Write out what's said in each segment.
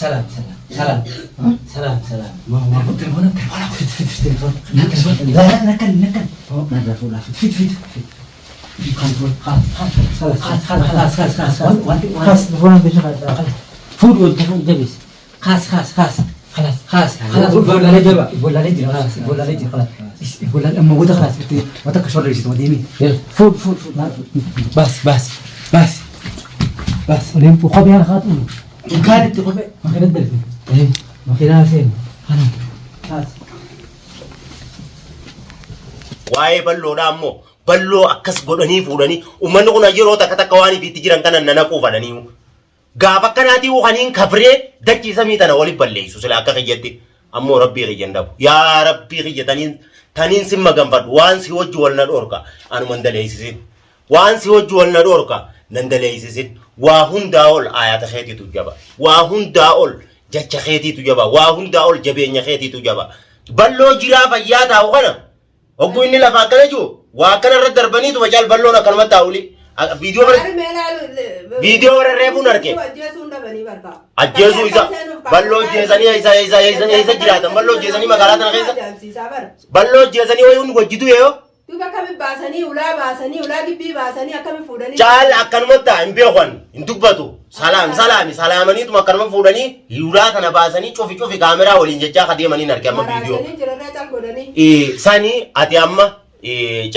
ሰላም ሰላም ሰላም ሰላም ሰላም تليفون تليفون فت فت تليفون تليفون لا لا نكن نكن نرفع فت فت فت خلاص خلاص خلاص خلاص خلاص خلاص خلاص تليفون خلاص فوت والتليفون دبس خلاص خلاص خلاص خلاص خلاص خلاص ولا جبا ولا لجي خلاص ولا لجي خلاص ولا اما وده خلاص وتك شر يجي وديمي يلا فوت فوت فوت بس بس بس بس ولين خبي انا خاطر كانت خبي ما كانت بلد ايه ما كان سين خلاص خلاص. Waa'ee balloodhaa ammoo balloo akkas godhanii fuudhanii uummanni kun yeroo takka takka waan ifiitti jiran kana nanaquu fadhanii gaafa akkanaatii kaniin kafree dachii samii tana waliin balleessu sila akka kiyyatti ammoo rabbii kiyyan dhabu yaa rabbii kiyya taniin taniin sin maganfadhu waan si wajji wal na dhorka anuman daleessisin waan si wajji wal na dhorka nan daleessisin waa hundaa ol ayata keetiitu jaba waa hundaa ol jecha keetiitu jaba waa hundaa ol jabeenya keetiitu jaba balloo jiraa fayyaa taa'u kana hogguu inni lafa akkana jiru waa akkana irra darbaniitu macaal balloon akkanuma taa'uli viidiyoo bara viidiyoo bara reefuun arge ajjeesuu isa balloo ajjeesanii isa isa isa isa jiraatan balloo ajjeesanii magaalaa tana keessa balloo ajjeesanii wayuun wajjitu yeeyoo Duuba akkami baasanii ulaa baasanii ulaa gibbii baasanii akkami fuudhanii. Caal akkanumatti ta'a hin beekan hin dubbatu salaam salaami salaamaniituma akkanuma fuudhanii ulaa tana baasanii cufi cufi kaameraa waliin jechaa ka deemaniin arge amma viidiyoo. Maraatanii jirarraa cal godhanii. Sani ati amma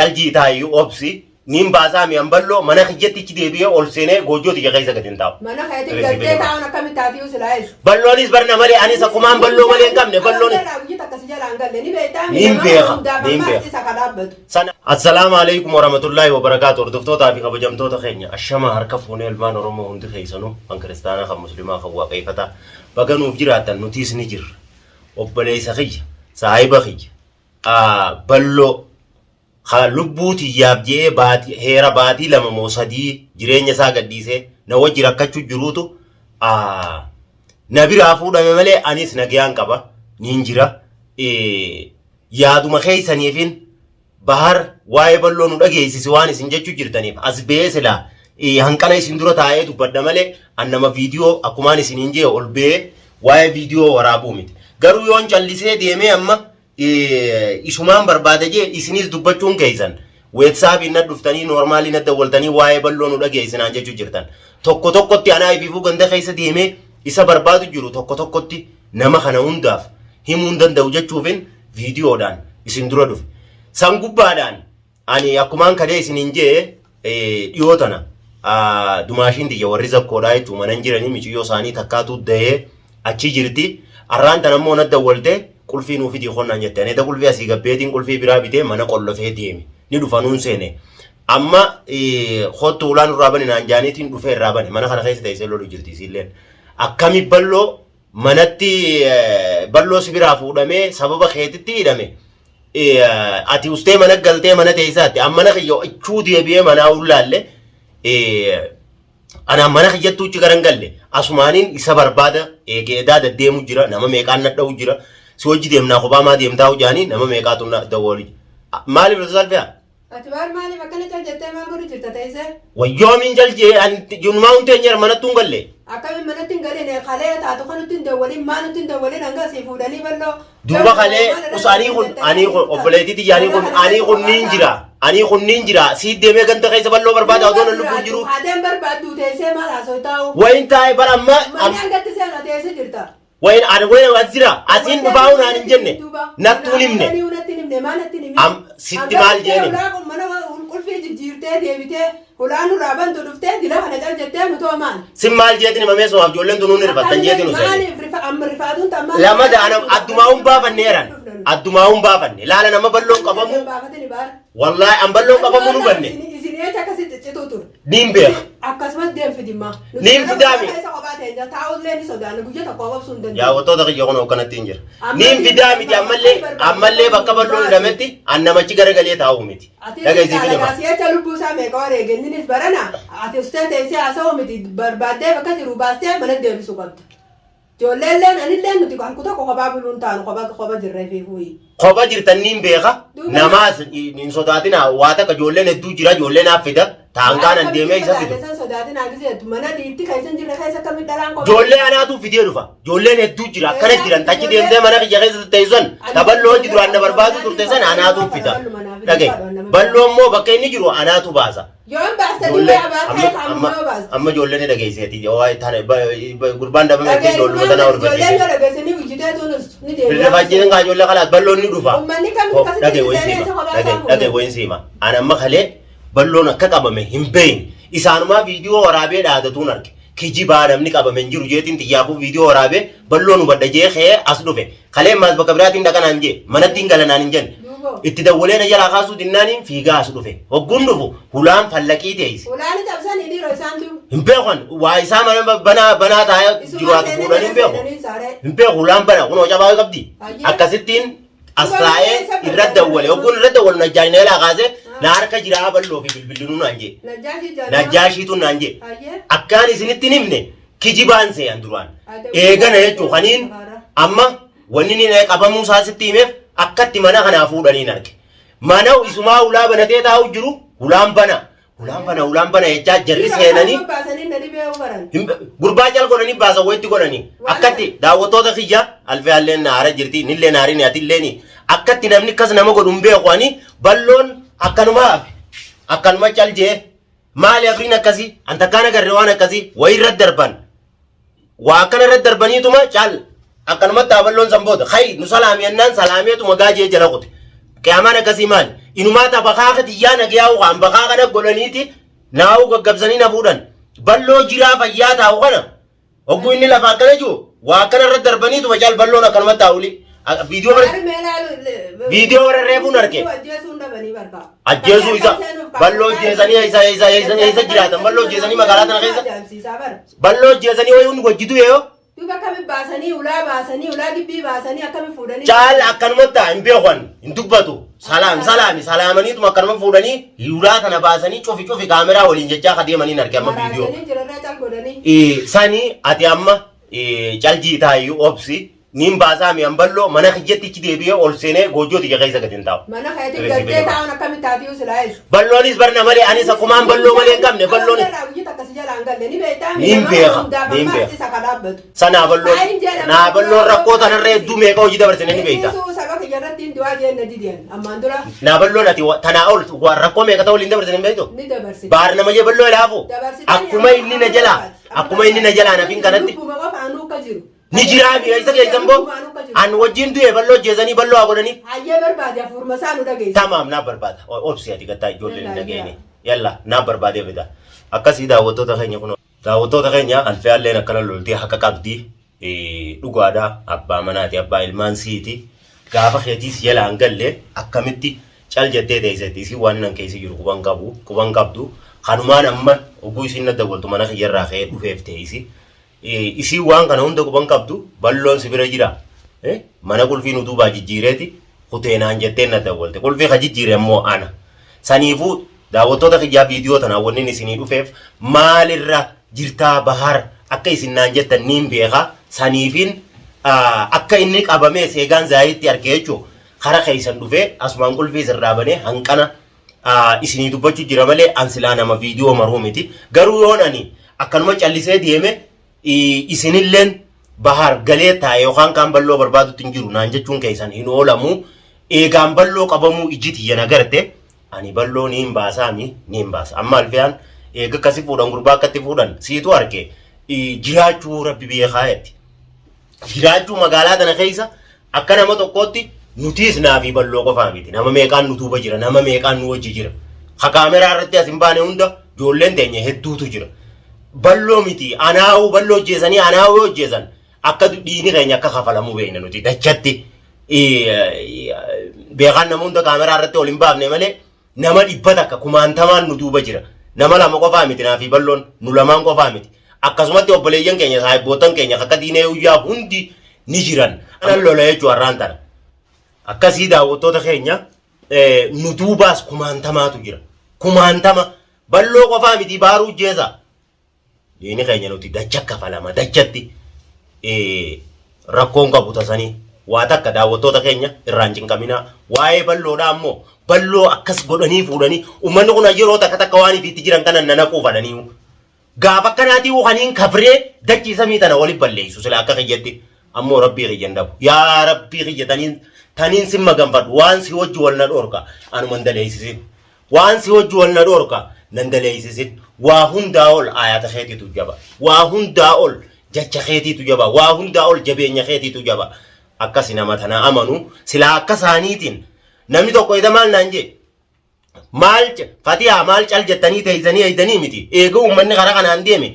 caljii taayyuu obsi niin baasaa mi'an balloo mana kiyyatti ichi deebi'ee ol seenee goojjoo tiyya keessa gadi hin taa'u. Mana keetti galtee taa'uun akkami taatiyu silaa eessu. Balloonis barna malee anis akkumaan balloo malee hin qabne balloon. Guyyi takka si jalaan galle ni beektaa Niin beeka, niin beeka. Isa ka dhaabbatu. Sana. Assalaamu alaikum warahmatullahi wabarakaatu. Hordoftootaa fi kabajamtoota keenya ashama harka fuunee ilmaan Oromoo hundi keessanuu kan kiristaanaa kan muslimaa kan waaqeffataa baga nuuf jiraattan nutiis ni jirra. Obboleessa kiyya saahiba kiyya balloo ka lubbuu tiyyaaf je'ee baati heera baatii 2 moo 3 jireenya isaa gadhiisee na wajji rakkachuu jiruutu na biraa fuudhame malee anis nagayaan qaba niin jira. Yaaduma keessaniifin bahar waa'ee balloo nu dhageessisi waan isin jechuu jirtaniif as ba'ee silaa hanqana isin dura taa'ee dubbadha malee an nama viidiyoo akkumaan isiniin jee ol ba'ee waa'ee viidiyoo waraabuu miti. Garuu yoon callisee deemee amma isumaan barbaada jee isinis dubbachuun keessan weetsaapiin na dhuftanii noormaalii na dawwaltanii waa'ee balloo nu dhageessinaan jechuu jirtan. Tokko tokkotti anaa ifiifuu ganda keessa deemee isa barbaadu jiru tokko tokkotti nama kana hundaaf himuu hin danda'u jechuufin viidiyoodhaan isin dura dhufe. San gubbaadhaan Ani akkumaan kalee isiniin jee dhiyoo tana dumaashiin tiyya warri zakkoodhaa jechuun mana hin jiranii miciyyoo isaanii takkaatu dahee achi jirti. Arraan tana immoo na dawwalte qulfii nuu fidii konnaan jette. Ani qulfii asii gabbeetiin qulfii biraa bitee mana qollofee deeme. Ni dhufa nuun seene. Amma kottu ulaa nurraa bani naan jaaniitiin dhufee irraa bane. Mana kana keessa teessee lolu jirti isiilleen. Akkami balloo manatti balloo si biraa fuudhamee sababa keetitti hidhame. Ati ustee mana galtee mana teessaatti an mana kiyya ichuu deebi'ee manaa ullaalle anaan mana kiyyattuu ichi garan galle asumaaniin isa barbaada eegee edaa deddeemu jira nama meeqaan nadha'u jira si wajji deemnaa kophaa maa deemtaa hujaanii nama meeqaatu na dawwalu maaliif dhuftu salphaa Ati baar maaliif akkana cal jettee maal godhu jirta teessee? Wayyoomiin jalje an junumaa huntee nyeer manattuu hin galle. Akkamiin manatti hin galine kalee taatu kanutti hin dawwalin maa nutti hin dawwalin hanga asii fuudhanii balloo. Duuba kalee us anii kun anii kun obboleettii tiyya anii kun anii kun niin jira anii kun niin jira sii deemee ganda keessa balloo barbaada odoo nan lubbuun jiru. Haadeen barbaaddu teessee maal haasoftaa'u? Wayin taa'e bara amma Manni hangatti seenu teessee jirta. Wayin ani wayin as jira asiin dhufaa'uu naan hin jenne nattuu hin himne. Natti hin himne maa natti hin himne. Am sitti maal jeeni? Hulaa kun mana qulfii jijjiirtee deebitee hulaa nurraa bantu dhuftee dila kana cal jettee nutoo maal? Sin maal jeetin himamee sumaaf ijoolleen tunuun rifattan jeetin useeni. Maaliif rifa amma rifaatuun tammaa. Lama da'ana addumaa hun baafanneeran addumaa hun baafanne laala nama balloon qabamu wallaahi an balloon qabamu nu banne Isin eecha akkasii ciccituu ture. Niin beeka. Akkasumas deem fidimmaa. Niin fidaami. Keessa kophaa teenya taa'ullee ni sodaanna guyya tokko obsuu hin dandeenyu. Daawwattoota kiyya kun akkanatti hin jira. Niin fidaa miti ammallee ammallee bakka bal'oon hidhametti an namachi garagalee taa'u miti. Ati Dhagaisiif hin hima. si'acha lubbuu isaa meeqa wareege inninis barana ati ustee teessee haasa'uu miti barbaaddee bakka jiru baastee mana deebisuu qabda. Ijoolleelleen anilleen nuti hanku tokko kophaa buluun taanu kopha kopha jirra ifiifuuyi. Kopha jirtan niin beeka. Duuba Namaas hin sodaatina waa takka ijoolleen hedduu jira ijoolleen naaf fida. Taan kaan an deemee isa fidu. San sodaatin haa giseetu mana dhiirti keessa hin jirre keessa akkamitti dhalaan kophaa. Ijoollee anaatu fidee dhufa. Ijoolleen hedduu jira akkana jiran tachi deemtee mana kiyya keessa teessan taballoo hojii duraan na barbaadu turte sana anaatu fida. Dhagaye balloo immoo bakka inni jiru anaatu baasa. Yoon baasta Ijoollee dhibee abaatee amma kaamu amma yoo baasta. amma ijoollee ni dhageesseeti waa'ee tana gurbaan dhabame jettee ijoolluma tana Ijoolleen horfachiise. yoo dhageessanii hojjetee tunis ni deebi'a. Rifachiisin kaa ijoollee kalaas balloon ni dhufa. Uummanni kam Ho, akkasitti Dhagaye wayin seenee siima isa kophaa dhagaye isaa dhagaye fuudhu. wayin siima. Ani amma kalee balloon akka qabame hin beekne isaanumaa viidiyoo waraabee dhaadatuun arge. Kijibaa namni qabame hin jiru jeetiin xiyyaafuu viidiyoo waraabee balloon hubadha jee ka'ee as dhufe. Kalee maas bakka biraatiin dhaqanaan jee manatti hin galanaan hin jenne. Duuba. Itti dawwalee na jalaa kaasuu dinnaaniin fiigaa as dhufe. Hogguun dhufu hulaan fallaqii teessise. Ulaani cabsanii dhiiroo isaan jiru. Hin beekan waa isaa mana banaa banaa taa'ee Isuma jiraatu seenee fuudhanii hin mana beeku. seenanii saaree. Hin beeku hulaan bana kunoo cabaa qabdi. Ayyee. Akkasittiin as Duuba taa'ee keessa irra dawwale. Hogguun irra dawwalu najjaashina jalaa kaasee na harka jiraa bal'oo fi bilbillinuu naan jee. Najjaashii jaalama. Najjaashiitu naan jee. Ayyee. Akkaan isinitti hin himne kijibaan see'an duraan. Eegana jechuun kaniin amma wanni inni qabamuu isaa sitti himeef akkatti mana kanaa fuudhaniin arge. Mana isumaa hulaa banatee taa'u jiru hulaan bana. Hulaan bana hulaan bana jechaa jarri seenanii Baasanii na dhibee baran. Gurbaa cal godhanii baasan wayitti godhanii akkatti daawwattoota kiyya alfee alleen naara jirti nillee naarin atilleen akkatti namni akkas nama godhu hin beeku ani balloon akkanuma hafe akkanuma cal jee maali afriin akkasii an takkaan agarre waan akkasii wayii irra darban waa akkana irra darbaniituma cal akkanumatti haa balloon san booda hay nu salaami jennaan salaameetuma gaajee jala kute qiyaamaan akkasii maali inumaa ta bakaa tiyyaa nagayaa waan bakaa kana godhaniiti naa'uu gaggabsanii na fuudhan balloo jiraa fayyaa taa'u kana hogguu inni lafa akkana jiru waa akkana irra darbaniituma cal balloon akkanumatti taa'uli viidiyoo bara Viidiyoo warra reefuun arge. Ajjeesuun dhabanii barka. Ajjeesuu isa balloo ajjeesanii isa isa isa isa jiraatan balloo ajjeesanii magaalaa tana keessa Ajaa'ibsiisaa bara. balloo ajjeesanii wayii hundi wajjitu yeeyoo Duuba akkami baasanii ulaa baasanii ulaa gibbii baasanii akkami fuudhanii. Caal akkanumatti ta'a hin beekan hin dubbatu salaam salaami salaamaniituma akkanuma fuudhanii ulaa tana baasanii cufi cufi kaameraa waliin jechaa ka deemaniin arge amma viidiyoo. Maraatanii jirarraa cal godhanii. Sani ati amma caljii taayyuu obsi niin baasaa mi'an balloo mana kiyyatti ichi deebi'ee ol seenee goojjoo tiyya keessa gadi hin taa'u. Mana keetti galtee taa'uun akkamitti taatiyuu silaa eessu. Balloonis barna malee anis akkumaan balloo malee hin qabne balloon Guyyi takka si jalaan galle ni beektaa Niin beeka, niin beeka. Isa ka dhaabbatu. sanaa balloon naa balloon rakkoo tanarra hedduu meeqa hojii dabarsine ni beekta. Inni saba kiyya irratti hin du'aa jeen na didiyan ammaan dura Naa balloon ati tanaa ol rakkoo meeqa ta'uu waliin dabarsine hin beektu. ni dabarsite. Baar nama jee balloo ilaafu Dabarsitanii akkuma inni na jalaa akkuma inni na jalaa nafin kanatti Lubbuma qofa anuu akka jiru. ni jiraa mi'a isa keessan boo Lubbumaan akka jiru. an wajjin du'e balloo ajjeesanii balloo haa godhanii Hayyee barbaade hafuurma isaa nu dhageessa. tamaam naa barbaada obsi ati gattaa ijoolleen hin Yalla, dhageenye yalla naa barbaadee fida akkasii daawwattoota keenya kun daawwattoota keenya alfiyaalleen akkana loltee haqa qabdi dhugaadha abbaa manaati abbaa ilmaan siiti gaafa keetiis yalaan galle akkamitti cal jettee teessetti isin waan nan keessa jiru quban qabu quban qabdu kanumaan amma oguu isin na dawwaltu mana kiyyarraa ka'ee dhufeef teessi Isiin waan kana hunda quban qabdu balloon si bira jira. Mana qulfii nu duubaa jijjiireeti kuteenaan jetteen na dawwalte. Qulfii ka jijjiire ammoo ana. Saniifuu daawwattoota kiyyaa viidiyoo tanaan wanni isinii dhufeef maalirra jirtaa Bahar akka isin naan jettan niin beeka. Saniifiin akka inni qabamee seegaan zaayitti arge jechuun kara keessan dhufee asumaan qulfii sirraa banee hanqana isinii dubbachuu jira malee an silaa nama viidiyoo maruu miti. Garuu yoon ani akkanuma callisee deeme isinilleen Bahar galee taa'e yookaan kaan balloo barbaadutti hin jiru naan jechuun keessan hin oolamu. Eegaan balloo qabamuu ijji tiyya na garte ani balloo niin baasaami niin baasa. Amma alfiyaan eega akkasi fuudhan gurbaa akkatti fuudhan siitu arge jiraachuu rabbi beekaa jetti. Jiraachuu magaalaa tana keessa akka nama tokkootti nutiis naa fi balloo qofaa miti. Nama meeqaan nu duuba jira, nama meeqaan nu wajji jira. Ka kaameraa irratti as hin baane hunda ijoolleen teenya hedduutu jira. Balloo miti anaa'uu balloo hojjeesanii anaa'uu yoo hojjeesan akka dhiigni keenya akka kafalamu beekna nuti dachatti. Beekaan nama hunda kaameraa irratti ol hin baafne malee Nama 100 kumaantamaan nu duuba jira. Nama lama qofaa miti naa fi balloon nu lamaan qofaa miti. Akkasumatti obboleeyyan keenya saahibboottan keenya akka diinee guyyaa hundi ni jiran. Kanan lola jechuu har'aan tana. Akkasii daawwattoota keenya nu duubaas kumaantamaatu jira. Kumaantama balloo qofaa miti baaruu jeesa. Diini keenya nuti dacha kafalama dachatti. Rakkoon qabu tasanii waa takka daawwattoota keenya irraan cinqaminaa. Waa'ee balloodhaa ammoo balloo akkas godhanii fuudhanii uummanni kun yeroo takka takka waan ifiitti jiran kana nanaquu fadhanii. Gaafa akkanaatii kaniin kafree dachii samii tana walitti balleessu sila akka kiyyatti ammoo rabbii kiyyan dhabu. Yaa rabbii kiyya taniin taniin sin maganfadhu waan si wajji wal na dhorka anuman daleessisin. Waan si wajji wal na dhorka nan daleessisin. Waa hundaa ol ayata keetiitu jaba. Waa hundaa ol jecha keetiitu jaba. Waa hundaa ol jabeenya keetiitu jaba. Akkasi nama tana amanu silaa akka isaaniitiin namni tokko eda maal naan jee maal fatihaa maal cal jettanii teessanii eeydanii miti eega uummanni karaa kanaan deeme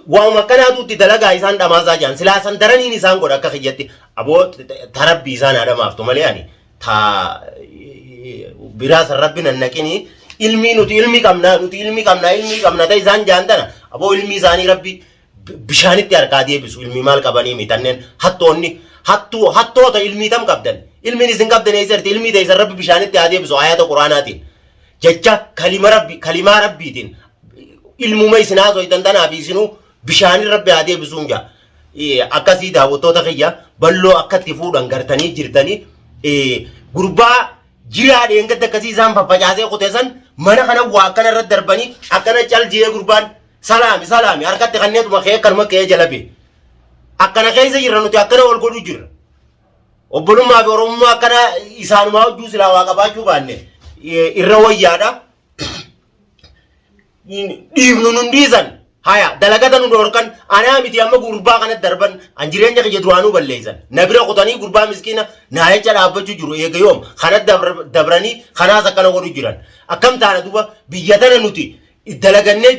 waanuma akkanaatu itti dalagaa isaan dhamaasaa jiran silaa san daraniin isaan godha akka kiyyatti aboo tarabbii isaan haa dhamaaftu malee ani ta biraa san rabbi nan naqinii ilmii nuti ilmi qabna nuti ilmi qabna ilmii qabna ta isaan jaan tana aboo ilmii isaanii rabbi bishaanitti harkaa deebisu ilmii maal qabanii mitanneen hattoonni hattuu hattoota ilmii tam qabdan ilmiin isin qabdan eessa jirti ilmii teessan rabbi bishaanitti haa deebisu ayata quraanaatiin jecha kalima rabbi kalimaa rabbiitiin ilmuma isin haasoytan tanaa fi isinuu bishaanin rabbi haa deebisuun jaa akkasii daawwattoota kiyya balloo akkatti fuudhan gartanii jirtanii gurbaa jiraa dheengadda akkasii isaan faffacaasee kutesan mana kana waa akkana irra darbanii akkana cal jee gurbaan Salaami salaami harkatti kanneetuma kee akkanuma kee jala bee. Akkana keessa jirra nuti akkana wal godhuu jirra. Obbolummaa fi Oromummaa akkana isaanumaa hojjuu silaa waa qabaachuu baanne irra wayyaadha. Dhiifnu nun dhiisan. Haya dalagata nu dhorkan anaa miti amma gurbaa kanatti darban an jireenya kiyya duraanuu balleessan. Na bira kutanii gurbaa miskiina naa jecha dhaabbachuu jiru eega yoom kanatti dabranii kanaas akkana godhu jiran. Akkam taana duba biyya tana nuti dalagannee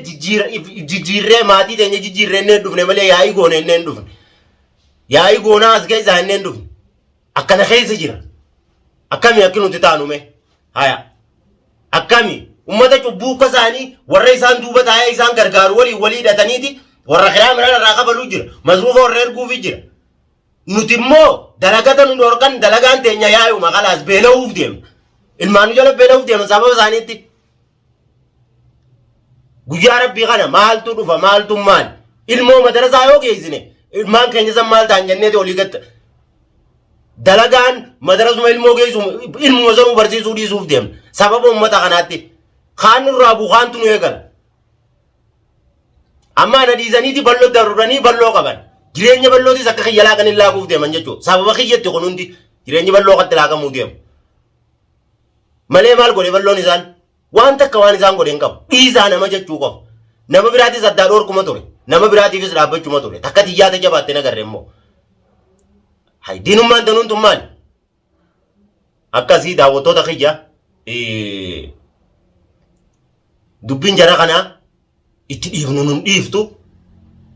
jijjiirree maatii teenya jijjiirree innee dhufne malee yaa'ii goone innee hin dhufne. Yaa'ii goonaa as keessaa innee hin dhufne. Akkana keessa jira. Akkami akki nuti taanu mee? Haya. Akkami ummata cubbuu akka isaanii warra isaan duuba taa'ee isaan gargaaru waliin walii hidhataniiti warra kiraa midhaan irraa kafaluu jira. Masruufa warra erguufi jira. Nuti immoo dalagata nu dhorkan dalagaan teenya yaa'uma kalaas beela'uuf deemna. Ilmaan nu jala beela'uuf deema sababa isaaniitti. Guyyaa rabbii kana maaltu dhufa maaltu maal ilmoo madarasaa yoo geessine ilmaan keenya san maal ta'an jenneeti olii gatta. Dalagaan madarasuma ilmoo geessu ilmuma sanuu barsiisuu dhiisuuf deemna. Sababa uummata kanaatti kaan nurraa bu'u kaantu nu eegala. Amma ana dhiisaniiti balloo daruranii balloo qaban. Jireenya ballootis akka kiyya laaqan hin laaquuf deeman jechuudha. Sababa kiyyatti kun hundi jireenyi balloo akkatti laaqamuu deemu. Malee maal godhe balloon isaan? Waan takka waan isaan godhe hin qabu. Dhiisaa nama jechuu qofa. Nama biraatis addaa dhoorkuma ture. Nama biraatiifis dhaabbachuma ture. Takka tiyyaata jabaatte nagarre immoo. Hay diinummaan danuun tun maali? Akkasii daawwattoota kiyya dubbiin jara kanaa itti dhiifnu nun dhiiftu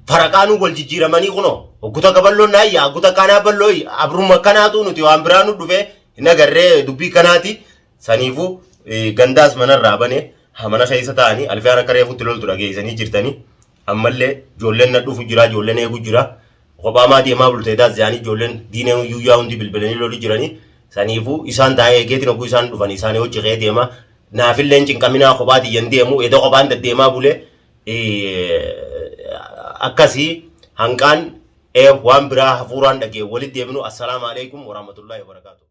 faraqaanuu wal jijjiiramanii kunoo hogguta akka balloon naayya hogguta akkanaa balloo abruma akkanaatu nuti waan biraa nu dhufee hin agarree dubbii kanaati saniifuu gandaas manarraa bane mana keessa ta'anii alfiyaan akka reefutti loltu dhageessanii jirtanii ammallee ijoolleen na dhufu jira ijoolleen eegu jira kophaa maa deemaa bultee daas jedhanii ijoolleen diineen yuuyyaa hundi bilbilanii lolu jiranii saniifuu isaan taa'ee eegeetiin hogguu isaan dhufan isaanii hojii kee deema Naafillee hin cinqaminaa kophaa tiyyan deemu edoo kophaan deddeemaa bule akkasii hanqaan waan biraa hafuuraan dhagee walitti deebinu assalaamu alaikum warahmatullahi wabarakaatuh.